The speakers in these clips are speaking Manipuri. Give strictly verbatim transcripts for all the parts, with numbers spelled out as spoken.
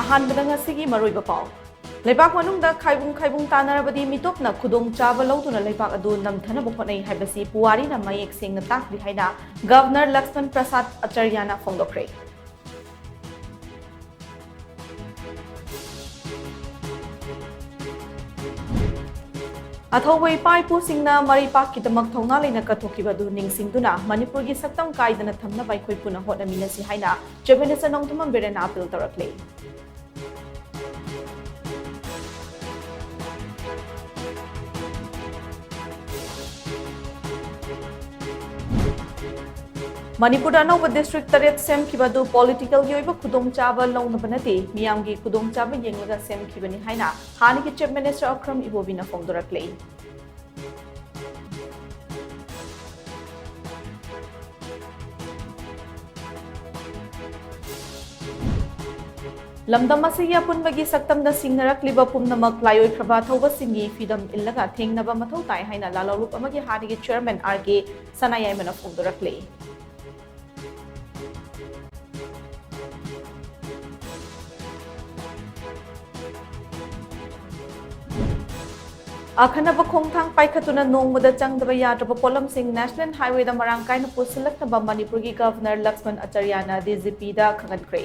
ꯑꯍꯥꯟꯕꯗ ꯉꯁꯤꯒꯤ ꯃꯔꯨꯑꯣꯏꯕ ꯄꯥꯎ꯫ ꯂꯩꯕꯥꯛ ꯃꯅꯨꯡꯗ ꯈꯥꯏꯕꯨꯡ ꯈꯥꯏꯕꯨꯡ ꯇꯥꯅꯔꯕꯗꯤ ꯃꯤꯇꯣꯞꯅ ꯈꯨꯗꯣꯡꯆꯥꯕ ꯂꯧꯗꯨꯅ ꯂꯩꯕꯥꯛ ꯑꯗꯨ ꯅꯝꯊꯅꯕ ꯍꯣꯠꯅꯩ ꯍꯥꯏꯕꯁꯤ ꯄꯨꯋꯥꯔꯤꯅ ꯃꯌꯦꯛ ꯁꯦꯡꯅ ꯇꯥꯛꯂꯤ ꯍꯥꯏꯅ ꯒꯚꯔꯅꯔ ꯂꯛꯁꯃꯟ ꯄ꯭ꯔꯁꯥꯗ ꯑꯆꯥꯔꯌꯥꯅ ꯐꯣꯡꯗꯣꯛꯈ꯭ꯔꯦ꯫ ꯑꯊꯧꯕ ꯏꯄꯥ ꯏꯄꯨꯁꯤꯡꯅ ꯃꯔꯩꯄꯥꯛꯀꯤꯗꯃꯛ ꯊꯧꯅꯥ ꯂꯩꯅ ꯀꯠꯊꯣꯛꯈꯤꯕ ꯑꯗꯨ ꯅꯤꯡꯁꯤꯡꯗꯨꯅ ꯃꯅꯤꯄꯨꯔꯒꯤ ꯁꯛꯇꯝ ꯀꯥꯏꯗꯅ ꯊꯝꯅꯕ ꯑꯩꯈꯣꯏ ꯄꯨꯟꯅ ꯍꯣꯠꯅꯃꯤꯟꯅꯁꯤ ꯍꯥꯏꯅ Chief Minister ꯅꯣꯡꯊꯣꯝꯕꯝ ꯕꯤꯔꯦꯟꯅ appeal ꯇꯧꯔꯛꯂꯦ꯫ ꯃꯅꯤꯄꯨꯔꯗ ꯑꯅꯧꯕ district ꯇꯔꯦꯠ ꯁꯦꯝꯈꯤꯕ ꯑꯗꯨ politicalꯒꯤ ꯑꯣꯏꯕ ꯈꯨꯗꯣꯡꯆꯥꯕ ꯂꯧꯅꯕ ꯅꯠꯇꯦ, ꯃꯤꯌꯥꯝꯒꯤ ꯈꯨꯗꯣꯡꯆꯥꯕ ꯌꯦꯡꯂꯒ ꯁꯦꯝꯈꯤꯕꯅꯤ ꯍꯥꯏꯅ ꯍꯥꯟꯅꯒꯤ Chief Minister ꯑꯀ꯭ꯔꯝ ꯏꯕꯣꯕꯤꯅ ꯐꯣꯡꯗꯣꯔꯛꯂꯤ꯫ ꯂꯝꯗꯝ ꯑꯁꯤꯒꯤ ꯑꯄꯨꯟꯕꯒꯤ ꯁꯛꯇꯝꯗ ꯁꯤꯡꯅꯔꯛꯂꯤꯕ ꯄꯨꯝꯅꯃꯛ ꯂꯥꯏꯑꯣꯏꯈ꯭ꯔꯕ ꯑꯊꯧꯕꯁꯤꯡꯒꯤ ꯐꯤꯗꯝ ꯏꯜꯂꯒ ꯊꯦꯡꯅꯕ ꯃꯊꯧ ꯇꯥꯏ ꯍꯥꯏꯅ ꯂꯥꯂꯣꯡꯂꯨꯞ ꯑꯃꯒꯤ ꯍꯥꯟꯅꯒꯤ chairman ꯑꯥꯔ ꯀꯦ ꯁꯅꯥꯌꯥꯏꯃꯅ ꯐꯣꯡꯗꯣꯔꯛꯂꯤ꯫ ꯑꯈꯟꯅꯕ ꯈꯣꯡꯊꯥꯡ ꯄꯥꯏꯈꯠꯇꯨꯅ ꯅꯣꯡꯃꯗ ꯆꯪꯗꯕ ꯌꯥꯗ꯭ꯔꯕ ꯄꯣꯠꯂꯝꯁꯤꯡ National Highwayꯗ ꯃꯔꯥꯡ ꯀꯥꯏꯅ ꯄꯨꯁꯤꯜꯂꯛꯅꯕ ꯃꯅꯤꯄꯨꯔꯒꯤ ꯒꯚꯔꯅꯔ ꯂꯛꯁꯃꯟ ꯑꯆꯥꯔꯌꯥꯅ ꯗꯤ ꯖꯤ ꯄꯤꯗ ꯈꯪꯍꯟꯈ꯭ꯔꯦ꯫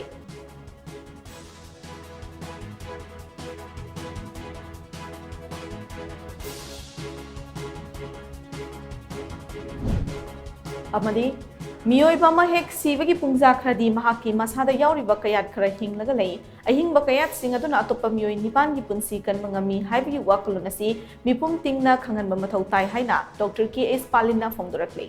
ꯑꯃꯗꯤ ꯃꯤꯑꯣꯏꯕ ꯑꯃ ꯍꯦꯛ ꯁꯤꯕꯒꯤ ꯄꯨꯡꯖꯥ ꯈꯔꯗꯤ ꯃꯍꯥꯛꯀꯤ ꯃꯁꯥꯗ ꯌꯥꯎꯔꯤꯕ ꯀꯌꯥꯠ ꯈꯔ ꯍꯤꯡꯂꯒ ꯂꯩ꯫ ꯑꯍꯤꯡꯕ ꯀꯌꯥꯠꯁꯤꯡ ꯑꯗꯨꯅ ꯑꯇꯣꯞꯄ ꯃꯤꯑꯣꯏ ꯅꯤꯄꯥꯟꯒꯤ ꯄꯨꯟꯁꯤ ꯀꯟꯕ ꯉꯝꯃꯤ ꯍꯥꯏꯕꯒꯤ ꯋꯥꯈꯜꯂꯣꯟ ꯑꯁꯤ ꯃꯤꯄꯨꯝ ꯇꯤꯡꯅ ꯈꯪꯍꯟꯕ ꯃꯊꯧ ꯇꯥꯏ ꯍꯥꯏꯅ Doctor ꯀꯦ ꯑꯦꯁ ꯄꯥꯂꯤꯟꯅ ꯐꯣꯡꯗꯣꯔꯛꯂꯤ꯫